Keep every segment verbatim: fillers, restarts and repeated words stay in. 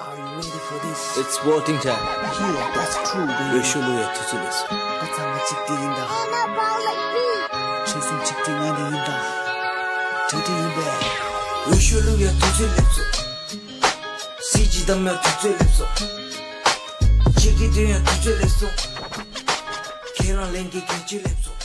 Are you ready for this? It's voting time. Yeah, that's true, baby. འོས་ཤོག་བླུག་ཡ་དུས་ཚོད་སླེབས་སོང་། ད་ཚང་མ་གཅིག་སྒྲིལ་ཡིན་ད། ཆོལ་གསུམ་གཅིག་སྒྲིལ་ང་ནས་ཡིན་ད། གྲ་སྒྲིག་ཡིན་པས། འོས་ཤོག་བླུག་ཡ་དུས་ཚོད་སླེབས་སོང་། གཟི་བརྗིད་གཏམ་ཡ་དུས་ཚོད་སླེབས་སོང་། ཆིག་སྒྲིལ་འདོན་ཡ་དུས་ཚོད་སླེབས་སོང་། ཁྱེད་རང་ལས་འགན་གལ་ཆེ་སླེབས་སོང་།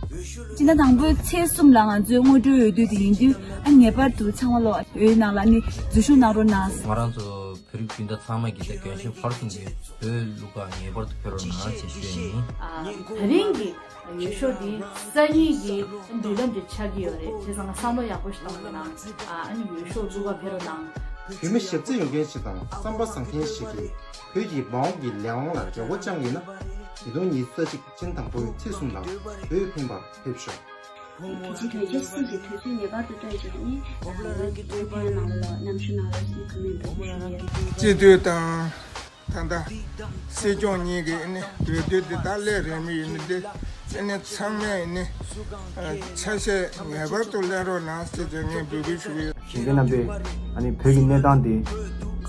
སྤྱི་ཟླ་དང་པོའི་ཚེས་གསུམ་ལ་ང་ཚོའི་སྔོན་འགྲོའི་འོས་བསྡུ་དེ་ཡིན་དུས། ཨ། ངེས་པར་དུ་ཚང་མ་ལོ་འོས་ནང་ལ་ནི་འཛུལ་ཞུགས་གནང་རོགས་གནང་། ང་རང་ཚོ་བོད་རིགས་སྤུན་ཟླ་ཚང་མ་གིས་ད་རྒན་གཞོན་བར་གསུམ་གྱིས་བོད་བླུག་ག་ངེས་པར་དུ་ཕེབས་རོགས་གནང་ཞེས་ཞུ་ཡ་ཡིན། ཨ། ད་རིང་གི་འོས་ཤོག་འདི་སང་ཉིན་གྱི་མདུན་ལམ་དེ་ཆགས་ཀྱི་ཡོད་རེད། བྱས་ཙང་བསམ་བློ་ཡག་པོ་ཞིག་གཏོང་རོགས་གནང་། ཨ། ཨ་ནི་འོས་ཤོག་བླུག་ག་ཕེབས་རོགས་གནང་། བོད་མི་ཞབས་འདེགས་ཞུ་མཁན་ཞིག་དང་བསམ་པ་བཟང་མཁན་ཞིག་གིས་བོད་ཀྱི་མ་འོངས་ཀྱི་ལས་དབང་ལ་རེ་བ་བཅངས་ཡོད་ན། ཉིས་སྟོང་ཉི་ཤུ་རྩ་གཅིག་སྤྱི་ཟླ་དང་པོའི་ཚེས་གསུམ་ལ་འོས་འཕེན་པར་ཕེབས་ཤོག། དེ་རྗེས་དོལ་རྒྱལ་སྲིད་ཀྱི་དུས་ཚོད་ངེས་པར་དུ་བཏོན་བྱས་ནས། ཨ། འོས་འཕེན་ནང་ལ་མཉམ་ཞུགས་གནང་རོགས་ཞེས་ཁོ་མོས་འབོད་སྐུལ་ཞུས་ཡོད། སྤྱི་འཐུས་དང་། ད་ལྟ་སྲིད་སྐྱོང་གཉིས་ཀྱི་ཨ་ནི་འོས་བསྡུ་འདི་དག་སླེབས་རན་མི་ཡོད་མི་འདི། ཨ་ནི་ཚང་མས་ཨ་ནི་ཆ་ཤས་ངེས་པར་དུ་ལེན་རོགས་གནང་ཟེར་བྱས་ངས་འབོད་སྐུལ་ཞུ་གི་ཡོད། གཞོན་སྐྱེས་རྣམ་པས་ཨ་ནི་བོད་ཀྱི་གནས་སྟངས་འདི་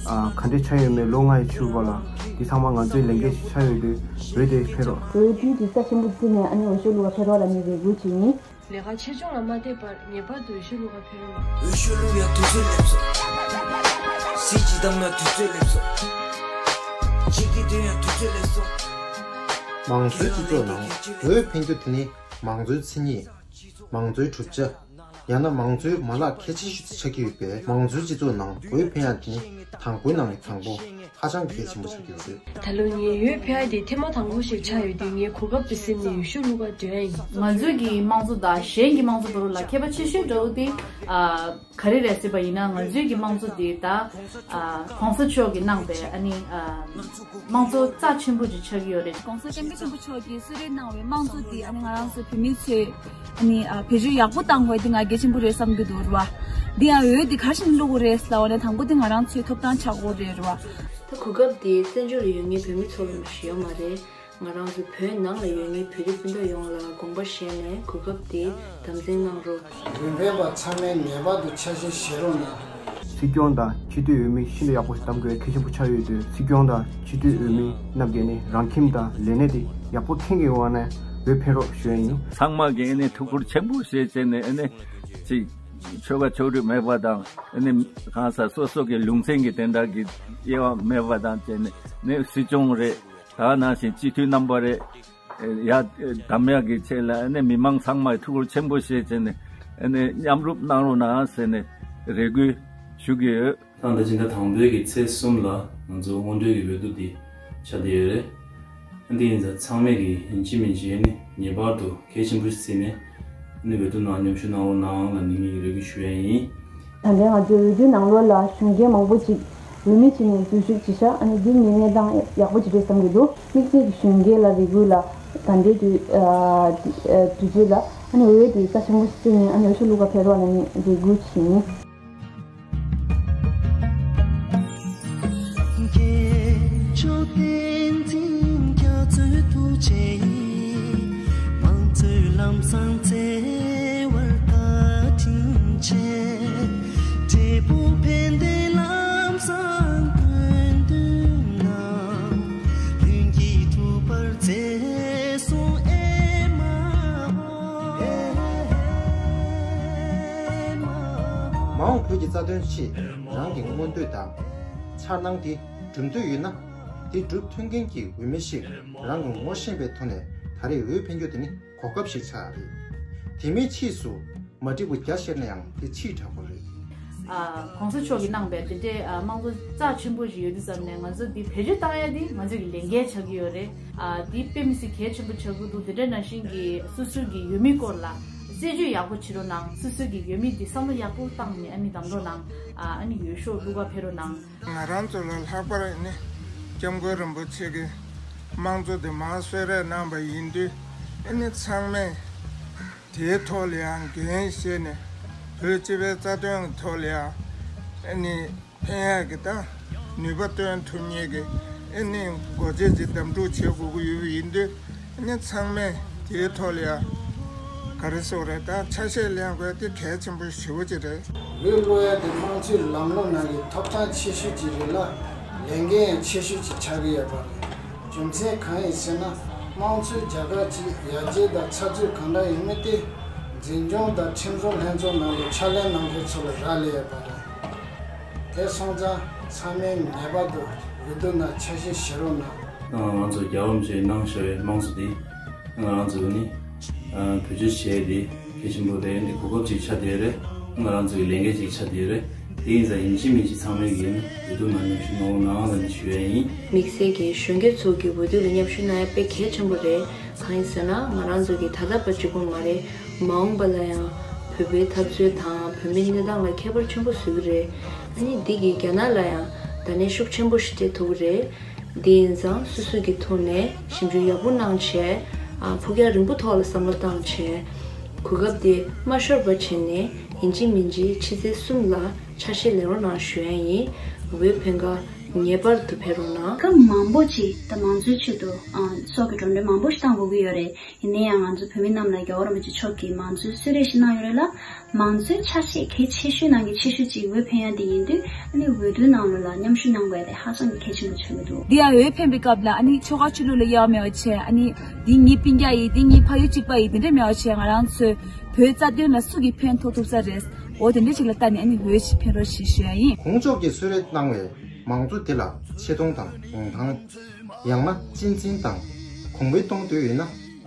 ག་འདྲ་ཆགས་ཡོད་མེད་ལོ་ལྔ་ཡི་ཕྱི་རུ་བ་ལ། འདི་ཚང་མ་ང་ཚོའི་ལས་འགན་ཞིག་ཆགས་ཡོད་དུས་འོས་དེ་འཕེན་རོགས། འོས་བསྡུའི་རིག་གསར་ཆེན་པོ་བརྩིས་ནས་ཨ་ནི་འོས་ཤོག་བླུག་ག་ཕེབས་རོགས་ལ་ངས་རེ་སྐུལ་བྱེད་ཡིན། ལས་ཀ་ཆེ་ཆུང་ལ་མ་བལྟས་པར་ངེས་པར་དུ་འོས་ཤོག་བླུག་ག་ཕེབས་རོགས་གནང་། འོས་ཤོག་བླུག་ཡ་དུས་ཚོད་སླེབས་སོང་། གཟི་བརྗིད་གཏམ་ཡ་དུས་ཚོད་སླེབས་སོང་། ཆིག་སྒྲིལ་འདོན་ཡ་དུས་ཚོད་སླེབས་སོང་། མང་གཙོའི་སྤྱི་ཚོགས་ནང་འོས་འཕེན་རྒྱུ་དེ་ནི་མང་གཙོའི་མཚན་ཉིད། མང་གཙོའི་གྲུབ་ཆ། ཡང་ན་མང་གཙོའི་མ་ལག་གལ་ཆེ་ཤོས་དེ་ཆགས་ཀྱི་ཡོད་པས། མང་གཙོའི་སྤྱི་ཚོགས་ནང་འོས་འཕེན་ཡ་དེ་ནི་དང་པོའི་ནང་ནས་དང་པོ། ཧ་ཅང་གལ་ཆེན་པོ་ཆགས་ཀྱི་ཡོད་རེད། ད་ལོ་ངས་འོས་འཕེན་ཡ་དེ་ཐེངས་མ་དང་པོ་ཞིག་ཆགས་ཡོད་དུས། ངས་གོ་སྐབས་དེ་ཟིན་ནས་འོས་ཤོག་བླུག་ག་འགྲོ་ཡ་ཡིན། ང་ཚོའི་གི་དམངས་གཙོ་དང་གཞན་གྱི་དམངས་གཙོ་བར་ལ་ཁྱད་པར་ཆེ་ཤོས་འདྲ་བོ་དེ། ཨ། ག་རེ་རེད་ཟེར་བ་ཡིན་ན། ང་ཚོའི་གི་དམངས་གཙོ་དེ་ད། ཨ། ༸གོང་ས་མཆོག་གིས་གནང་པའི་ཨ་ནི། ཨ། དམངས་གཙོ་རྩ་ཆེན་པོ་ཅིག་ཆགས་ཀྱི་ཡོད་རེད། ༸གོང་ས་༸སྐྱབས་མགོན་ཆེན་པོ་མཆོག་གིས་གསོལ་རས་གནང་བའི་དམངས་གཙོ་དེ་ཨ་ནི་ང་རང་ཚོ་བོད་མི་ཚོས་ཨ་ནི། ཨ། བེད་སྤྱོད་ཡག་པོ་བཏང་དགོས་དེ་ང་གལ་ཆེན་པོ་རེད་བསམ་གྱི་འདུག་རེད་བ། འདི་ཡང་འོས་དེ་ག་རེ་བྱས་ནས་བླུག་དགོས་རེད་ལབ་པ་ན། དང་པོ་དེ་ང་རང་ཚོའི་ཐོབ་ཐང་ཆགས་དགོས་རེད་རེད་བ། ད་གོ་སྐབས་དེ་བཙན་བྱོལ་ལ་ཡོད་མཁན་བོད་མི་ཚོ་ལ་མ་ཞིག་ཡོད་མ་རེད། ང་རང་ཚོ་བོད་ནང་ལ་ཡོད་མཁན་བོད་རིགས་སྤུན་ཟླ་ཡོངས་ལ་དགོངས་པ་བཞེས་ནས་གོ་སྐབས་དེ་དམ་འཛིན་གནང་རོགས། འོས་འཕེན་པ་ཚང་མས་ངེས་པར་དུ་ཆ་ཤས་བཞེས་རོགས་གནང་། སྲིད་སྐྱོང་དང་སྤྱི་འཐུས་འོས་མི་ཤིན་ཏུ་ཡག་པོ་ཞིག་གདམ་དགོས་གལ་ཆེན་པོ་ཆགས་ཡོད་དུས། སྲིད་སྐྱོང་དང་སྤྱི་འཐུས་འོས་མི་རྣམས་ཀྱིས་ནི་རང་ཁྱིམ་དང་ལས་གནས་དེ་ཡག་པོ་མཁྱེན་གྱི་ཡོང་བ་ནས་འོས་འཕེན་རོགས་ཞུ་ཡ་ཡིན། ཚང་མ་གིས་ཨ་ནི་ཐུགས་ཁུར་ཆེན་པོ་བཞེས་བྱས་ནས། ཨ་ནི་ཅིག་ཆོལ་ཁ་ཕྱོགས་རིས་མེད་པ་དང་། ཨ་ནི་གང་ཟག་སོ་སོ་གི་ལུང་ཚན་གྱི་དེ་འདྲ་གི་དབྱེ་བ་མེད་པ་དང་བྱས་ནས། ནི་སྲིད་སྐྱོང་རེད། ད་ནང་བཞིན་སྤྱི་འཐུས་རྣམ་པ་རེད། ཡ། གདམ་ཡག་གི་ཆེད་ལ་ནི་མི་མང་ཚང་མས་ཐུགས་ཁུར་ཆེན་པོ་བཞེས་བྱས་ནས་ནི་མཉམ་རུབ་གནང་རོགས་གནང་ཟེར་ནས་རེ་སྐུལ་ཞུ་གི་ཡོད། ད་ལྟ་སྤྱི་ཟླ་དང་པོའི་གི་ཚེས་གསུམ་ལ་ང་ཚོ་སྔོན་འགྲོའི་གི་འོས་བསྡུ་འདི་ཆགས་བསྡད་ཡོད་རེད། འདི་ཡིན་ཙང་ཚང་མས་གི་ཡིན་གཅིག་མིན་གཅིག་ནི་ངེས་པར་དུ་གལ་ཆེན་པོ་ཞིག་བརྩིས་ནས་ནི་འོས་བསྡུ་ནང་མཉམ་ཞུགས་གནང་རོགས་གནང་ལ་ནི་ངས་རེ་སྐུལ་ཞུ་ཡ་ཡིན། ད་ལྟའི་ང་ཚོའི་འོས་བསྡུའི་ནང་ལོགས་ལ་གཞོན་སྐྱེས་མང་པོ་ཅིག་འོས་མི་བྱས་ནས་འཛུལ་ཞུགས་བྱེད་ཤག་ཨ་ནི་འདི་ངའི་གནས་སྟངས་ཡག་པོ་ཅིག་རེད་བསམ་གྱི་འདུག་དམིགས་བསལ་གྱི་གཞོན་སྐྱེས་ལ་རེ་སྐུལ་ལ། ད་ལྟའི་དུས། ཨ། དུས་ཚོད་ལ་ཨ་ནི་འོས་དེ་རྩ་ཆེན་པོ་ཞིག་བརྩིས་ནས་ཨ་ནི་འོས་ཤོག་བླུག་ག་ཕེབས་རོགས་ལ་ནི་རེ་སྐུལ་བྱེད་ཡིན། རྒྱལ་མཆོག་བསྟན་འཛིན་རྒྱ་མཚོའི་ཐུགས་རྗེ་ཡིས། དམངས་གཙོའི་ལམ་བཟང་བརྩེ་བར་བཀའ་དྲིན་ཆེ། འབྲས་བུ་ཕན་བདེའི་ལམ་བཟང་ཀུན་འདུས་རྣམས། ལྷུན་གྱིས་གྲུབ་པར་བརྩེ་སོང་ཨེ་མ་ཧོ། མ་འོངས་བོད་ཀྱི་རྩ་དོན་ཆེད་རང་གི་མངོན་འདོད་དང་འཆར་སྣང་དེ་སྒྲུབ་འདོད་ཡོད་ན། དེ་སྒྲུབ་ཐུབ་མཁན་གྱི་འོས་མི་ཞིག་རང་གི་ངོ་ཤེས་པའི་ཐོག་ནས་ད་རེས་འོས་འཕེན་རྒྱུ་དེ་ནི་གོ་སྐབས་ཤིག་ཆགས་རེད། དེ་མིན་ཕྱིས་སུ་མ་འགྲིག་པ་བརྒྱ་བཤད་ན་ཡང་དེ་ཕྱིའི་བྲག་ཕུག་རེད། ཨ། ༸གོང་ས་མཆོག་གིས་གནང་པའི་དེ་འདྲའི། ཨ། དམངས་གཙོ་རྩ་ཆེན་པོ་ཞིག་ཡོད་དུས་ཙམ་ནས་ང་ཚོ་འདི་བེད་སྤྱོད་བཏང་ཡ་འདི་ང་ཚོ་གི་ལས་འགན་ཆགས་ཀྱི་ཡོད་རེད། ཨ། འདི་དཔེ་མི་སྲིད་གལ་ཆེན་པོ་ཆགས་ཀྱི་འདུག་དེ་འདྲ་ནང་བཞིན་གྱི་སོ་སོའི་གི་འོས་མི་སྐོར་ལ་རྩད་གཅོད་ཡག་པོ་བྱེད་རོགས་གནང་། སོ་སོའི་གི་འོས་མི་འདི་བསམ་བློ་ཡག་པོ་བཏང་ནས་ཨ་ནི་གདམ་རོགས་གནང་། ཨ། ཨ་ནི་འོས་ཤོག་བླུག་ག་ཕེབས་རོགས་གནང་། ང་རང་ཚོ་ལ་ལྷག་པར་ནི་སྐྱབས་མགོན་རིན་པོ་ཆེ་གིས་དམངས་གཙོ་དེ་མར་གསོལ་རས་གནང་པ་ཡིན་དུས། ཨ་ནི་ཚང་མས་དེའི་ཐོག་ལ་ཡང་འགན་བཞེས་ནས། བོད་སྤྱི་པའི་རྩ་དོན་གྱི་ཐོག་ལ་ཡང་ཨ་ནི་ཕན་ཡག་གི་དང་ནུས་པ་བཏོན་ཐུབ་མཁན་གྱི་ཨ་ནི་འགོ་ཁྲིད་ཅིག་འདེམས་སྒྲུག་བྱེད་དགོས་ཀྱི་ཡོད་པ་ཡིན་དུས། ཨ་ནི་ཚང་མས་དེའི་ཐོག་ལ་ཡང་ ག་རེ་ཟེར་དགོས་རེད། ད་ཆ་ཤས་ལེན་དགོས་དེ་གལ་ཆེན་པོ་ཞེ་པོ་ཅིག་རེད། འོས་བླུག་ཡ་དེ་དམངས་གཙོའི་ལམ་ལུགས་ནང་གི་ཐོབ་ཐང་ཆེ་ཤོས་ཅིག་རེད་ལ། ལས་འགན་ཡང་ཆེ་ཤོས་ཅིག་ཆགས་ཀྱི་ཡོད་པ་རེད། རྒྱུ་མཚན་གང་ཡིན་ཟེར་ན། དམངས་གཙོའི་རྒྱལ་ཁབ་ཅིག་ཡར་རྒྱས་དང་འཆར་ཚུལ་གང་འདྲ་ཡིན་མིན་དེ། འཛིན་སྐྱོང་དང་ཁྲིམས་བཟོ་ལྷན་ཚོགས་ནང་ལ་ཕྱག་ལས་གནང་མཁན་ཚོ་ལ་རག་ལས་ཡོད་པ་རེད། དེ་སོང་ཙང་ཚང་མས་ངེས་པར་དུ་འོས་བསྡུ་ནང་ཆ་ཤས་བཞེས་རོགས་གནང་། ང་ཚོ་རྒྱལ་བ་རིན་པོ་ཆེས་གནང་བཞག་པའི་དམངས་གཙོ་དེ་ང་རང་ཚོ་ནི་བེད་སྤྱོད་བྱས་ཏེ་གལ་ཆེན་པོ་རེད། འདི་གོ་སྐབས་ཅིག་ཆགས་བསྡད་རེད། ང་རང་ཚོའི་ལས་འགན་ཅིག་ཆགས་བསྡད་རེད། དེ་ཡིན་ཙང་ཡིན་གཅིག་མིན་གཅིག་ཚང་མས་ཀྱིས་ནི་འོས་བསྡུ་ནང་མཉམ་ཞུགས་གནང་རོགས་གནང་ལ་ནི་ཞུ་ཡ་ཡིན། དམིགས་བསལ་གྱི་གཞོན་སྐྱེས་ཚོ་གིས་འོས་བསྡུ་ལ་མཉམ་ཞུགས་གནང་ཡ་དཔེ་གལ་ཆེན་པོ་རེད། གང་ཡིན་ཟེར་ན་ང་རང་ཚོ་གིས་ད་ལྟ་བར་གཅིག་པོ་མ་རེད། མ་འོངས་པ་ལ་ཡང་བོད་པའི་འཐབ་རྩོད་དང་བོད་མིའི་གནས་སྟངས་ལ་ཁྱད་པར་ཆེན་པོ་བཟོ་གི་རེད། ཨ་ནི་འདི་གིས་རྒྱ་ནག་ལ་ཡང་ད་ནས་ཤུགས་ཆེན་པོ་ཞིག་སྤྲད་ཐུབ་ཀྱི་རེད། འདི་ཡིན་ཙང་སོ་སོ་གི་ཐོག་ནས་ཞིབ་འཇུག་ཡག་པོ་གནང་བྱས། ཨ་ཕུགས་རྒྱང་རིང་པོ་ཐོག་ལ་བསམ་བློ་བཏང་བྱས། གོ་སྐབས་དེ་མ་ཤོར་བ་བྱས་ནས་ཡིན་གཅིག་མིན་གཅིག་ཕྱི་ཚེས་གསུམ་ལ་ཆ་ཤས་ལེན་རོགས་གནང་ཞུ་ཡ་ཡིན། འོས་འཕེན་ག་ངེས་པར་དུ་ཕེབས་རོགས་གནང་། སྐབས་མང་པོ་ཅིག་ད་མང་གཙོའི་ཆེད་དུ་ཨ་སྲོག་གི་འགྲོ་གྲོན་མང་པོ་ཞིག་བཏང་དགོས་ཀྱི་ཡོད་རེད། ཡིན་ན་ཡང་ང་ཚོ་བོད་མི་རྣམས་ལ་རྒྱལ་བ་རིན་པོ་ཆེ་མཆོག་གིས་མང་གཙོའི་གསོལ་རས་ཤིག་གནང་ཡོད་རེད་ལ། མང་གཙོའི་ཆ་ཤས་གལ་ཆེ་ཤོས་ནང་གི་ཆེ་ཤོས་ཅིག་འོས་འཕེན་ཡ་དེ་ཡིན་དུས། ཨ་ནི་འོས་བསྡུའི་ནང་ལོགས་ལ་མཉམ་ཞུགས་གནང་དགོས་ཡ་དེ་ཧ་ཅང་གི་གལ་ཆེན་པོ་ཆགས་ཀྱི་འདུག་འདི་ཡང་འོས་འཕེན་པའི་སྐབས་ལ་ཨ་ནི་ཆོལ་ཁ་ཆོས་ལུགས་ལ་དབྱེ་བ་མེད་པ་བྱས། ཨ་ནི་འདི་ངའི་སྤུན་ཀྱག་ཡིན། འདི་ངའི་ཕ་ཡུལ་གཅིག་པ་ཡིན། དེ་འདྲ་མེད་པ་བྱས། ང་རང་ཚོའི་བོད་རྩ་དོན་ལ་སུ་གིས་ཕན་ཐོགས་ཐུབ་ས་རེད། འོ་དེ་འདྲ་ཞིག་ལ་ལྟ་ནས་ཨ་ནི་འོས་ཤིག་འཕེན་རོགས་ཞེས་ཞུ་ཡ་ཡིན། གོང་ལྕོགས་ཀྱིས་གསོལ་རས་གནང་བའི་མང་གཙོ་དེ་ལ་ཆེ་མཐོང་དང་གུང་ཐང་། ཡང་ན་གཅེས་འཛིན་དང་གོང་འཕེལ་གཏོང་འདོད་ཡོད་ན་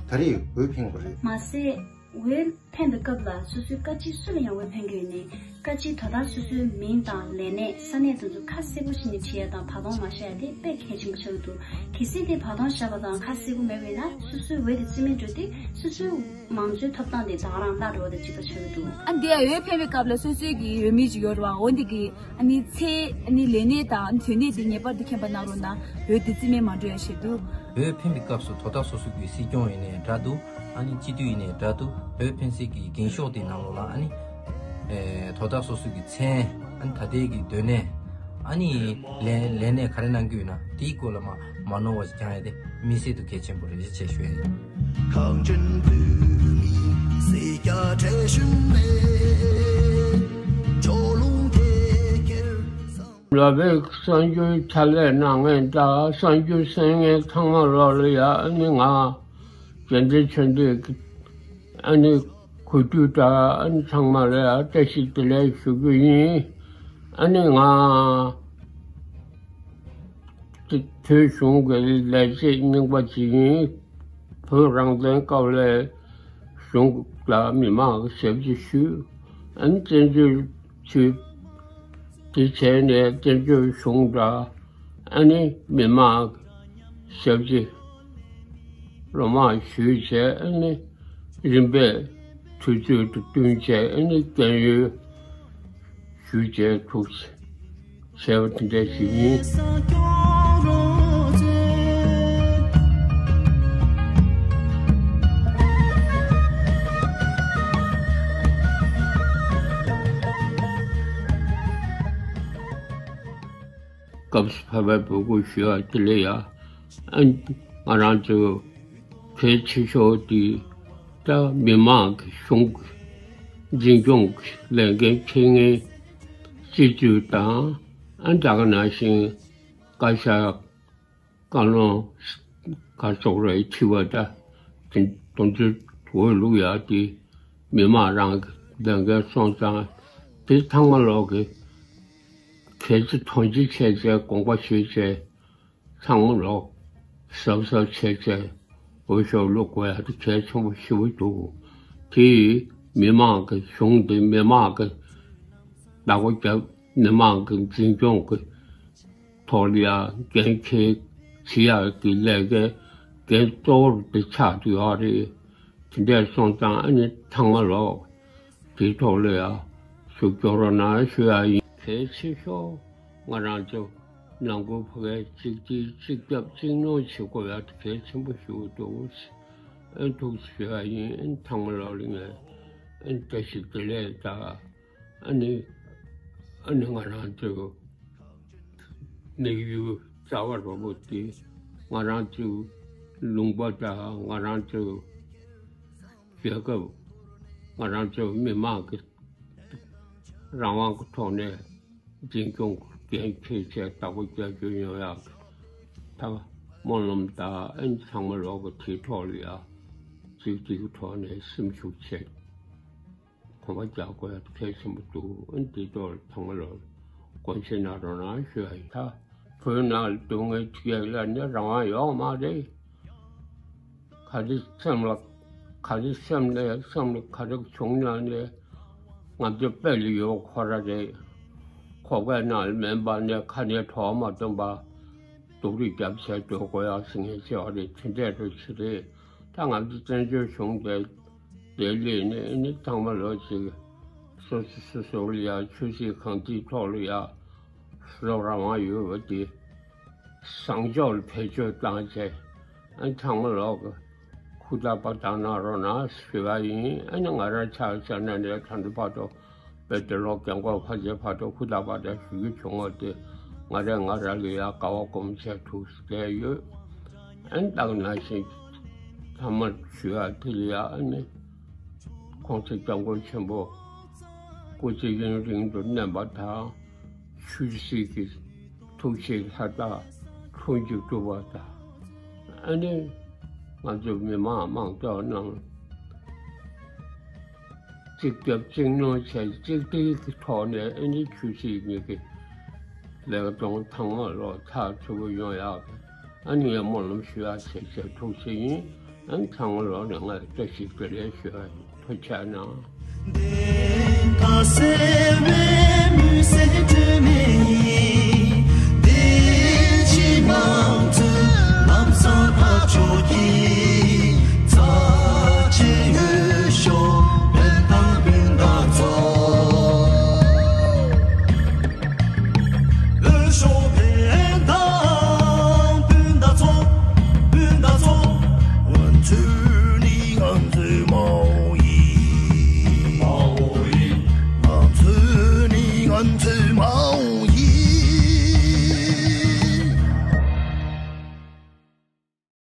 ད་རེས་འོས་འཕེན་དགོས་རེད། མ་ཟད། འོས་འཕེན་པའི་སྐབས་ལ་སོ་སོའི་བཀའ་སྤྱི་སུ་ལ་ཡང་འོས་འཕེན་གྱི་ཡོད་ནའི། བཀའ་སྤྱིའི་དོ་བདག་སོ་སོའི་མིང་དང་ལས་གནས་ས་གནས་དེ་ཚོ་ཁ་གསལ་པོ་བྱས་ནས་བྲིས་ཡ་དང་བར་སྟོང་མ་བཞག་ཡ་དེ་དཔེ་གལ་ཆེན་པོ་ཆགས་ཀྱི་འདུག་གལ་སྲིད་དེ་བར་སྟོང་བཞག་པ་དང་ཁ་གསལ་པོ་མེད་པ་ཡིན་ན། སོ་སོའི་འོས་དེ་རྩིས་མེད་འགྲོ་དུས་སོ་སོའི་མང་གཙོའི་ཐོབ་ཐང་དེ་ད་ག་རང་བརླག་འགྲོ་བ་དང་གཅིག་པ་ཆགས་ཀྱི་འདུག་ཨ་འདི་ཡ་འོས་འཕེན་པའི་སྐབས་ལ་སོ་སོའི་གི་འོས་མི་ཅིག་ཡོད་རེད་བ། འོ་འདི་གི་ཨ་ནི་ཚེ་ཨ་ནི་ལས་གནས་དང་དོན་གནས་དེ་ངེས་པར་དུ་མཁྱེན་པ་གནང་རོགས་གནང་། འོས་དེ་རྩིས་མེད་མ་འགྲོ་ཡ་ཆེད་དུ། འོས་འཕེན་པའི་སྐབས་སུ་དོ་བདག་སོ་སོ་གི་སྲིད་སྐྱོང་ཡིན་ནའི་འདྲ་འདུག་ཨ་ནི་སྤྱི་འཐུས་ཡིན་ནའི་འདྲ་འདུག་འོས་འཕེན་སའི་གི་འགེངས་ཤོག་དེའི་ནང་ལོགས་ལ་ཨ་ནི་ཨེ་དོ་བདག་སོ་སོ་གི་མཚན། ཨ་ནི་ད་ལྟའི་གི་སྡོད་གནས། ཨ་ནི་ལས་ལས་གནས་ག་རེ་གནང་གི་ཡོད་ན་དེའི་སྐོར་ལ་མ་མ་ནོར་བ་ཞིག་རྒྱག་ཡ་དེ་དམིགས་བསལ་དུ་གལ་ཆེན་པོ་རེད་ཅེས་ཞུ་ཡ་ཡིན། གངས་ཅན་བོད་མིའི་སྲིད་རྒྱལ་བགྲེས་གཞོན་ལས། ཕྱོགས་ལྷུང་དེ་ཁྱེར་བསམ། ལ་བའི་གསར་འགྱུར་ཕྱག་ལས་གནང་མཁན་དང་གསར་འགྱུར་གསན་མཁན་ཚང་མ་ལོག་ལ་ཡ། ཨ་ནི་ང་རྒྱལ་ལྡན་ཆོས་འདི་ཨ་ནི་གོ་རྒྱུ་དང་ཨ་ནི་ཚང་མ་ལ་ཡ་བཀྲ་ཤིས་བདེ་ལེགས་ཞུ་རྒྱུ་ཡིན། ཨ་ནི་ང་བོད་གཞུང་གི་ལས་བྱེད་རྙིང་པ་ཅིག་ཡིན། བོད་རང་བཙན་སྐབས་ལ་གཞུང་ལ་མི་མང་གི་ཞབས་ཕྱི་ཞུས། ཨ་ནི་བཙན་བྱོལ་ཚུད། དེ་བྱས་ནས་བཙན་བྱོལ་གཞུང་དང་ཨ་ནི་མི་མང་གི་ཞབས་ཕྱི་ལོ་མང་ཞུས་བྱས། ཨ་ནི་རིམ་པས་དུས་ཚོད་དང་བསྟུན་བྱས་ཨ་ནི་རྒན་ཡོལ་ཞུས་བྱས་ཐུགས་བྱས་པ་དེ་འདྲ་ཞིག་ཡིན། སྐབས་སུ་བབས་པའི་འབོད་སྐུལ་ཞུ་ཡ་དེ་ལས་ཡ། ཨ་ང་རང་ཚོ་གལ་ཆེ་ཤོས་དེ་ད་མི་མང་གི་གཞུང་གི་འཛིན་སྐྱོང་གི་ལས་འགན་འཁྱེར་མཁན་སྤྱི་འཐུས་དང་། ཨ་ད་ག་ནང་བཞིན་བཀའ་ཤག་བཀའ་བློན་ག་ཚོགས་རེ་ཁྲི་པ་ད་དེ་དོན་ཚོད་འོས་བླུག་ཡ་དེ་མི་མང་རང་གི་ལས་འགན་སོང་ཙང་། དེ་ཚང་མ་ལོག་གི་གལ་ཆེ་མཐོང་ཆེན་བྱས་བྱས་དགོངས་པ་ཞུས་བྱས། ཚང་མ་ལོག་གཟབ་གཟབ་བྱས་བྱས་འོས་ཤོག་བླུག་དགོས་ཡ་དེ་གལ་ཆེན་པོ་ཞེ་པོ་འདུག་དེ་མི་མང་གི་གཞུང་དེ་མི་མང་གི་བདག་པོ་རྒྱབ། མི་མང་གི་འཛིན་སྐྱོང་གི་ཐོག་ལ་ཡ་འགན་འཁྱེར་བྱེད་ཡག་གི་ལས་ཀའི་འགན་གཙོ་བོར་དེ་ཆགས་ཀྱི་ཡོད་རེད། དེ་འདྲས་སོང་ཙང་ཨ་ནི་ཚང་མ་ལོག་དེའི་ཐོག་ལ་ཡ་ཤུགས་རྒྱག་རོགས་གནང་ཞུ་ཡ་ཡིན། གལ་ཆེ་ཤོས་ང་རང་ཚོ་ནང་ཁུལ་ཕ་གིའི་གཅིག་སྒྲིལ་གཅིག་རྒྱབ་གཅིག་སྣང་བྱེད་དགོས་ཡ་དེ་གལ་ཆེན་པོ་ཞིག་འདུག་ཨ་ནི་ཐུགས་ཞུ་ཡ་ཡིན། ཨ་ནི་ཚང་མ་ལོག་ལ་ངས་ཨ་ནི་བཀྲ་ཤིས་བདེ་ལེགས་དང་། ཨ་ནི་ཨ་ནི་ང་རང་ཚོའི་དམིགས་ཡུལ་རྩ་བ་རིང་པོ་དེ་ང་རང་ཚོའི་ལུང་པ་དང་ང་རང་ཚོའི་རྒྱལ་ཁབ་ ང་རང་ཚོ་མི་མང་གི་རང་དབང་གི་ཐོག་ནས་འཛིན་སྐྱོང་འགན་འཁྱེར་བྱས་བདག་པོ་རྒྱག་རྒྱུ་ཡོང་ཡག་གི་ད་སྨོན་ལམ་དང་ཨ་ནི་ཚང་མ་ལོག་གི་དེའི་ཐོག་ལ་ཡ་གཅིག་གཅིག་གི་ཐོག་ནས་སེམས་ཤུགས་ཆེ། གོམ་པ་རྒྱག་དགོས་ཡ་གལ་ཆེན་པོ་འདུག་ཨ་ནི་དེ་ཐོག་ལ་ཚང་མ་ལོག་དགོངས་བཞེས་གནང་རོགས་གནང་ཞུ་ཡ་ཡིན། ད་བོད་ནང་ལ་སྡུག་བསྔལ་ཅིག་ལ་ནི་རང་དབང་ཡོད་མ་རེད། ག་རེ་སེམས་ལ་ག་རེ་སེམས་ལ་སེམས་ལ་ག་རེ་བྱུང་ན་ནི་ང་ཚོ་དཔེ་ལ་ཡོད་ཁོ་ར་རེད། ཁོག་པའི་ནང་ལ་མེད་པ་ནས་ཁ་ནས་གྲོགས་མ་སྟོན་པ་སྡུག་རུས་རྒྱབ་བྱས་སྡོད་དགོས་ཡག་ཟེར་མཁན་ཆེ་བ་རེད། དེ་འདྲས་རེད་ཆེ་རེད། ད་ང་ཚོ་བཙན་བྱོལ་གཞུང་དེ་དེ་ལས་ནས་ནི་ཚང་མ་ལོ་ཅིག་སོ་སོ་སོ་སོ་ལ་ཡ་ཆོས་སྲིད་གང་ཅིའི་ཐོག་ལ་ཡ་སོ་སོ་རང་དབང་ཡོད་པ་དེ་བཟང་ཕྱོགས་ལ་བེད་སྤྱོད་བཏང་བྱས་ཨ་ཚང་མ་ལོག་གི་ཧུར་ཐག་པ་བཏང་གནང་རོགས་གནང་ཞུ་བ་ཡིན། ཨ་ནི་ང་རང་ཆ་བཞག་ན་ནས་ད་ལྟ་བར་དུ་བོད་དེ་ལོ་རྒན་གོག་ཕལ་ཆེར་བར་དུ་ཧུར་ཐག་པ་དང་ཞུ་རྒྱུ་བྱུང་བ་དེ་ང་རས་ང་རང་ལ་ཡ་དགའ་བ་སྒོམ་བྱས་ཐུགས་སུ་བསྡད་ཡོད། ཨ་ནི་ད་ག་ནང་བཞིན་ཐ་མ་ཞུ་ཡ་དེ་ལ་ཡ་ཨ་ནི་༸གོང་ས་༸སྐྱབས་མགོན་ཆེན་པོ་སྐུ་ཚེ་ཡུན་རིང་དུ་གནས་པ་དང་ཆོས་སྲིད་ཀྱི་ཐུགས་བཞེད་ལྷ་དག་ལྷུན་གྱིས་གྲུབ་པ་དང་། ཨ་ནི་ང་ཚོ་མི་མང་མང་ཚོགས་ནང་གཅིག་རྒྱབ་གཅིག་གནོན་བྱས་གཅིག་སྒྲིལ་གྱི་ཐོག་ནས་ཨ་ནི་ཆོས་སྲིད་གཉིས་ཀྱི་ལས་ཀ་དང་ཐང་མ་ལོག་ཚགས་ཚུད་པོ་ཡོང་ཡག་གི་ཨ་ནི་ཡང་སྨོན་ལམ་ཞུ་ཡག་བྱས་བྱས་ཐུགས་སྲས་ཡིན། ཨ་ནི་ཚང་མ་ལོག་ནས་ང་ལ་བཀྲ་ཤིས་བདེ་ལེགས་ཞུ་ཡག་ཡིན། ཐུགས་རྗེ་གནང་།